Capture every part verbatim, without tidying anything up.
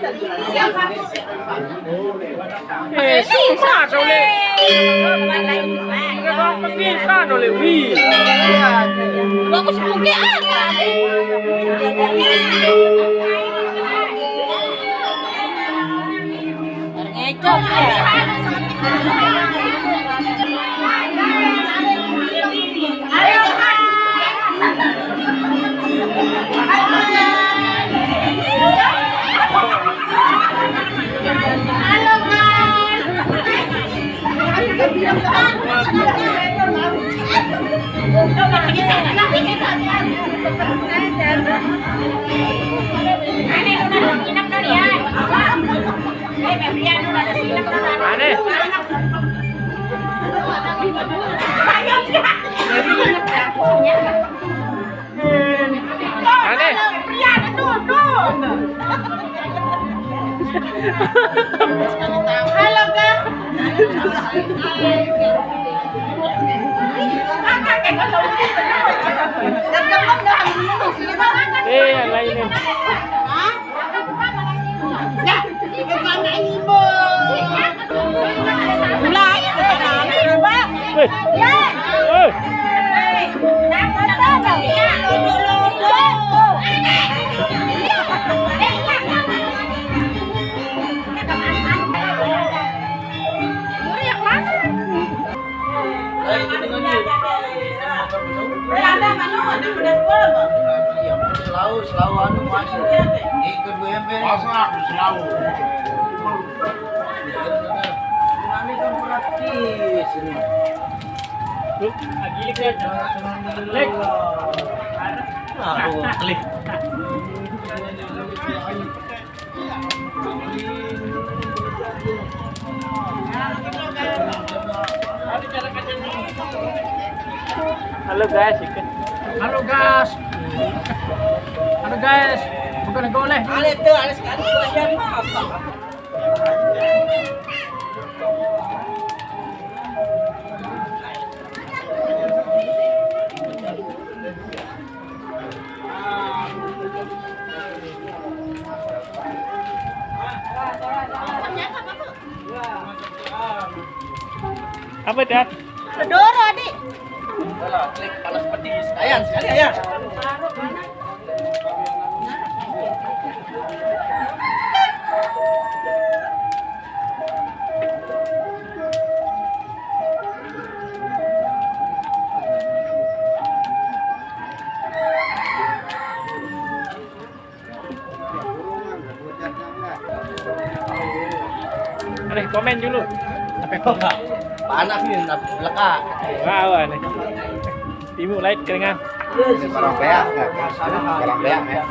Eh, sumpah kau le. Kau pergi kau le, wi. Aku sebagai apa? Ngecok ya. Aneh. Aneh. Halo, Kak. Eh, yang lain ni. Hah? Selalu, selalu anu, masak. Ikut gue ember. Masak, selalu. Kami kan praktis ini. Lek. Nah, tuh, klik. Halo guys, ikut. Halo guys. Halo guys. Bukan goleh. Ada tuh, ada sekali tuh, ada apa? Apa, Dad? Doro, Adik. Alah, klik panas pedis. Ayan, sekali, ayan. Aneh, komen dulu. Sampai kok nggak? Panas nih, nggak beleka. Wah, wah, nih. Timu lain keringan. Barang beak, barang beak ya.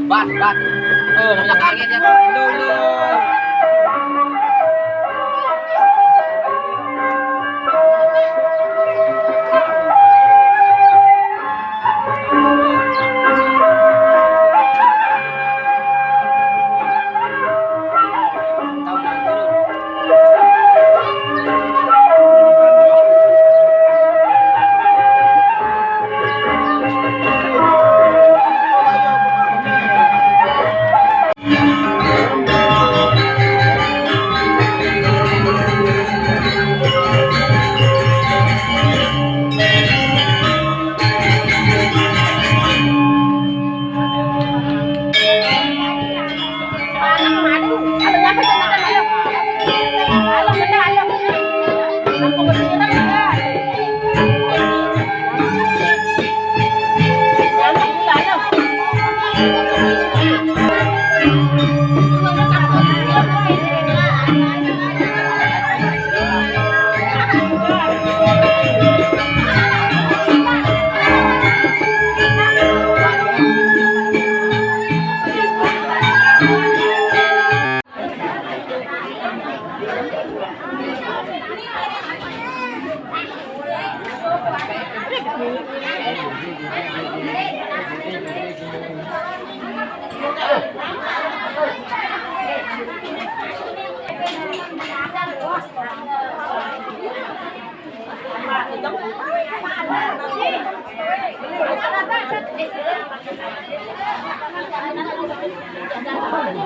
Bat, bat. Eh, namanya kaget ya. Lu, lu.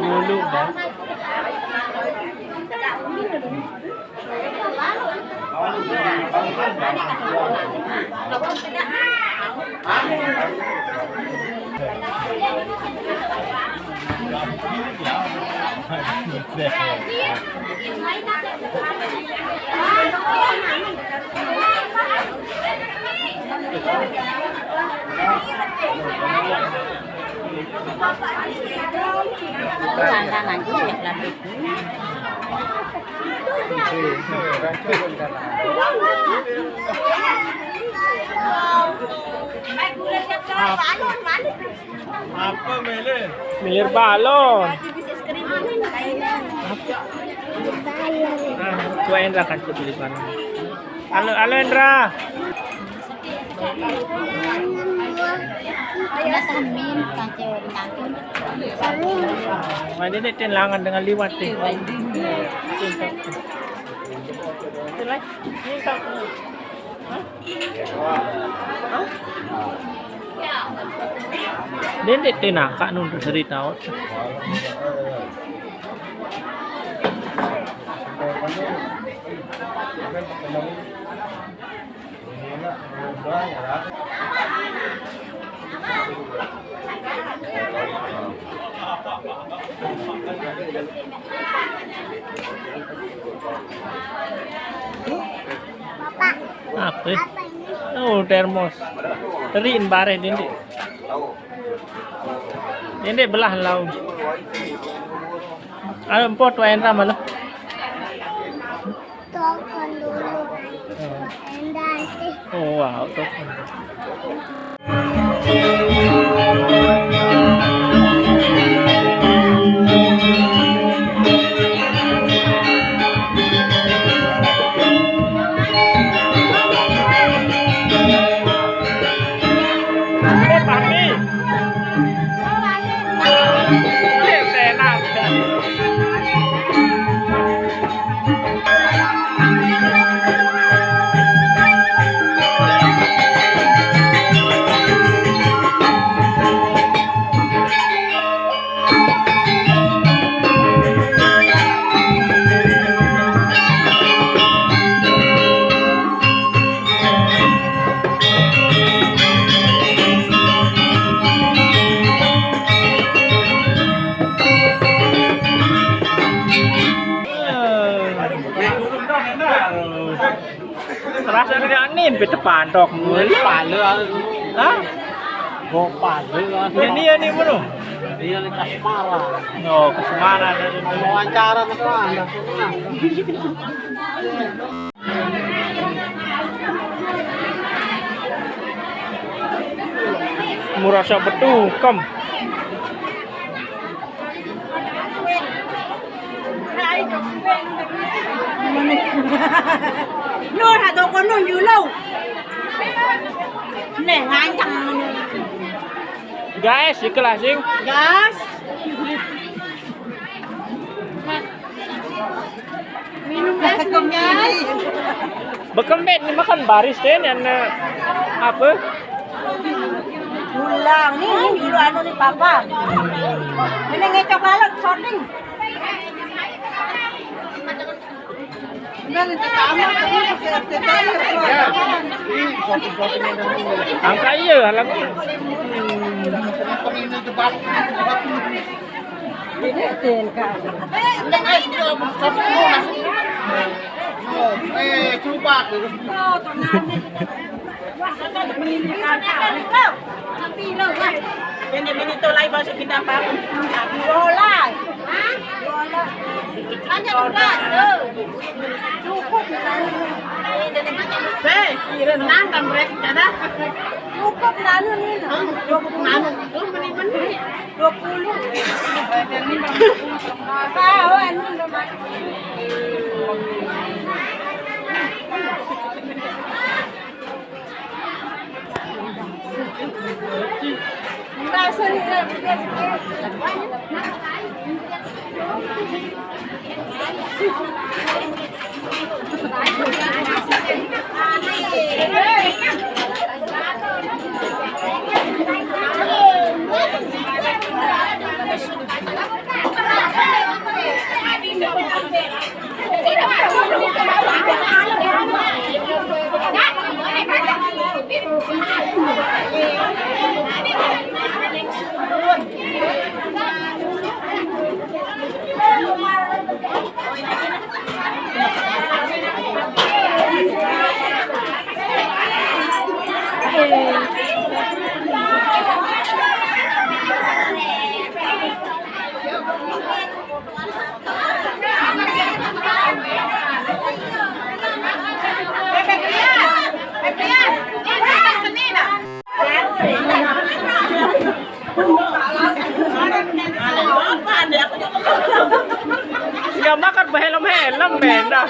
Dulu dah. Tangan juga ya, Bang. Apa, Mele? Milir balon. Ah, tua Endra kan tuh tulisan. Halo, halo, Endra. Wah, dia dek langan dengan liwat deh. Dia dek tenaka nun cerita. Apa? Oh, termos. Teriin bareh, Dende. Dende belah lau. Ayo, empot wae Endra malu. Tokon dulu. Endan sih. Oh, wow, tokon. Ini Fahmi. Ini enak. Terasa dia nih, bete pantok. Pale, ah. Hah? Go pale, ah. Ini ya nih, mulu. Iya, nih, Kasmara. Oh, Kasmara. Wawancara, Mas, ah. Murasa betul, kam. Nur, ha, toko nun, yulo. Nih, ngancang. Guys, ikhlas, sing. Gas. Minum es nih, guys. Bekempit nih makan baris deh, nih, anu, apa? Pulang. Nih, nih, dulu anu nih, Papa. Ini ngecok lalat, sorting. Udah, nanti tamat, terus ya, ya, ya. Angka iya, alam. Ini T N K. Eh, coba. Wah, kata menilai kata. Kau, tapi lo, kan? Yang dia minit tu lain masuk kita apa? Dua belas. Hah? Dua belas. Hanya dua belas, eh. Cukup, misalnya. Be, kira nang kan mereka, kada? Cukup, nanu ni, no. Hah? Cukup, nanu. Tu meni-meni. Dua puluh. Apa, oh, anu, udah mati. Ya makan behelm-helm beda.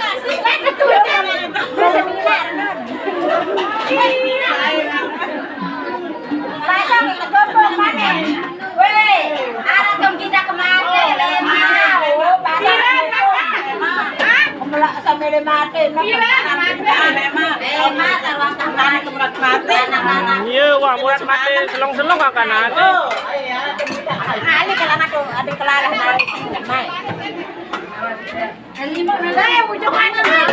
Pasang ke gopong mana? Weh, arah dong kita kemana? Lemah. Oh, pasang. Melak sampai dia mati. Lemah, sarwa tangan. Iya, wah, muat mati, selong-selong akan ada. Nah, ini kalau anak tuh, ada kelala, nah. Nah. Ini mau nanya, ujung mana, nah.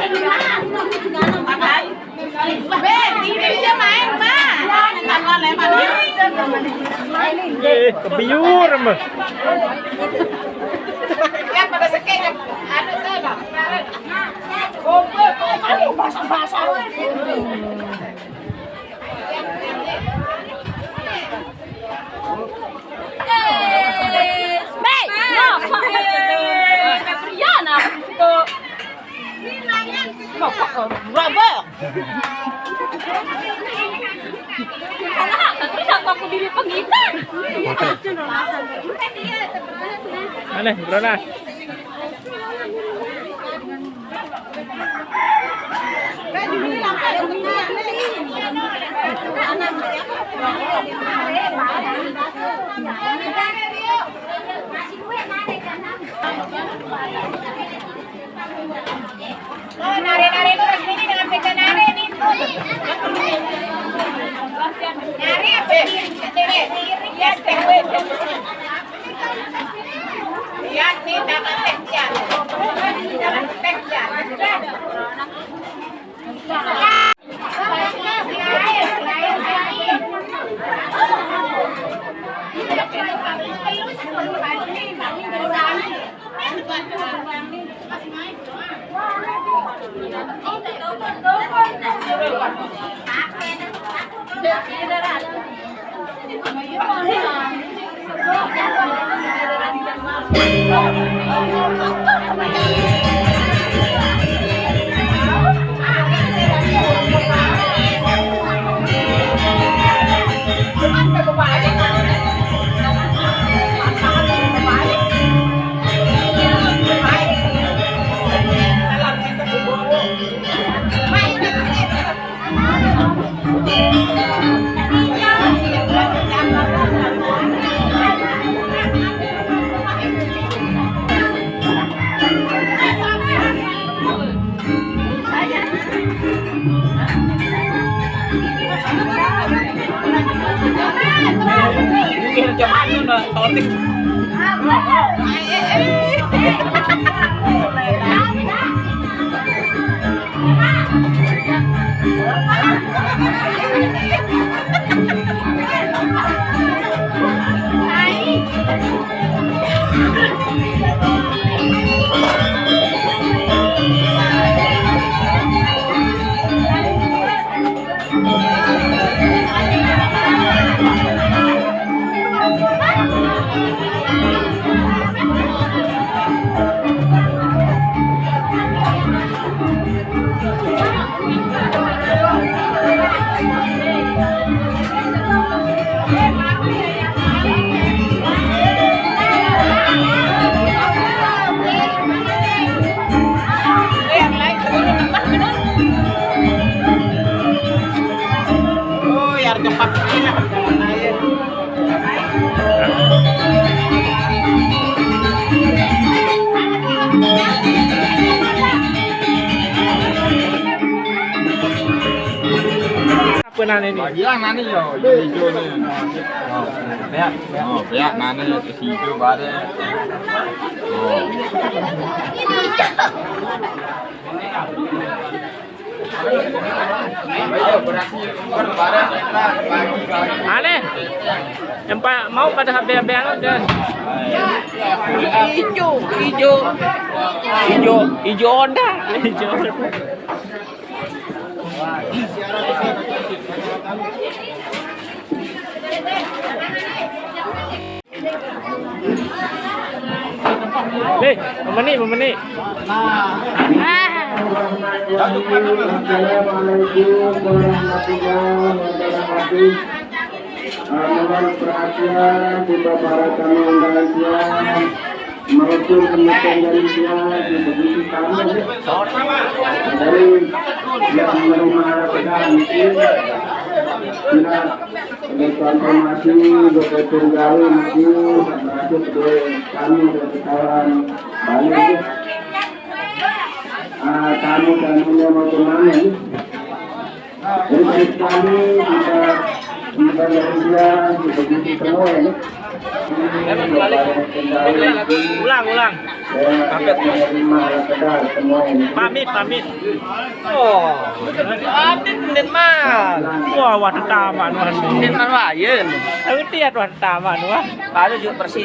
Be, ini dia main, Pak. Eh, kebiur, Mbak. Ya, pada sekejap. Ada saya, Bang. Goblok, aduh, basah-basah. Be, no, Febriana, itu. Bapak, oh, berapa? Alah, terus aku, aku diri pengikan. Aneh, Brona. Oh, nari-nari terus ini dengan peta nari nih. Nari apa ini? Lihat nih, dapat teh ya. Dapat teh ya. Oh, ya cepat. Apa nane ini? Bagian nane ya, hijau nih. Oh, ya, ya. Oh, ya, nane ya, terus hijau bareng. Oh. Aneh. Yang pa-, mau pada H B-H B-an aja. Ijo, ijo, ijo, ijo Honda. Ijo. Nih, pemeni, pemeni. Assalamualaikum warahmatullahi wabarakatuh. Eh, mohon perhatian kita para tamu undangan, siang. Maupun kemudian dari dia di begitu kami dari yang menerima alat pegang itu, tidak berkonfirmasi, betul gawe itu, masuk ke kami dari kawan balik. Ah, tamu dan punya mau kemana ini? Jadi sekali kita, kita belanja, kita beli semua ini. Ulang, ulang. Pamit, pamit. Oh, pamit, Mas. Wah, wah, tamat, Mas. Pamit, Mas, wah, ya. Tahu tiat, wah, tamat, wah. Baru juga bersih.